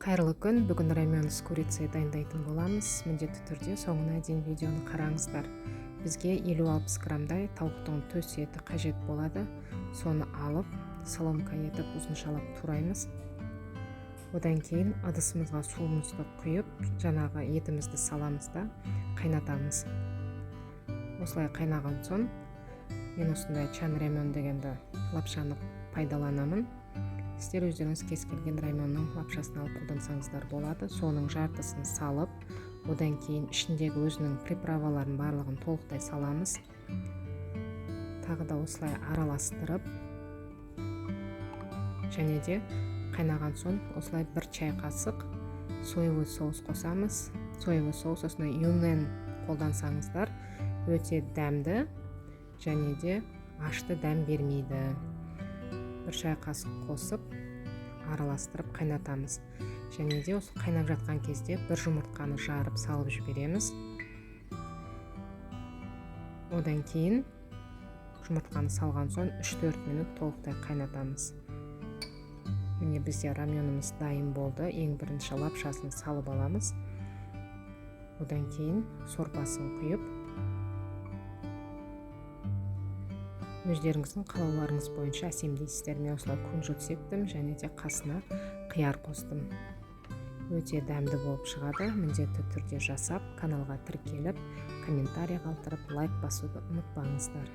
Қайырлы күн! Бүгін рамен с курицей дайындайтын боламыз. Міндетті түрде соңына дейін видеоны қараңыздар. Бізге 50-60 граммдай тауықтың төс еті қажет болады. Соны алып, соломка етіп ұзыншалап тураймыз. Одан кейін ыдысымызға суымызды құйып, жаңағы етімізді саламыз да қайнатамыз. Осылай қайнаған соң мен осындай чан рамен дегенді лапшаны пайдаланамын. Сіздер өздеріңіз кез келген раменнің лапшасын алып қолдансаңыздар болады. Соның жартысын салып, одан кейін ішіндегі өзінің приправаларын барлығын толықтай саламыз. Тағы да осылай араластырып, және де қайнаған соң осылай 1 чай қасық соевый соус қосамыз. Соевый соус осындай юнен қолдансаңыздар, өте дәмді және де ашты дәм бермейді. 1 шай қасық қосып, араластырып қайнатамыз. Және де осы қайнап жатқан кезде 1 жұмыртқаны жарып салып жібереміз. Одан кейін жұмыртқаны салған соң 3-4 минут толықтай қайнатамыз. Міне, бізде раменіміз дайын болды. Ең бірінші лапшасын салып аламыз. Одан кейін сорпасын құйып, өздеріңіздің қалауларыңыз бойынша әсемдейсіздер. Мен осылай кунжут септім және де қасына қияр қостым. Өте дәмді болып шығады. Міндетті түрде жасап, каналға тіркеліп, комментарий қалдырып, лайк басуды ұмытпаңыздар.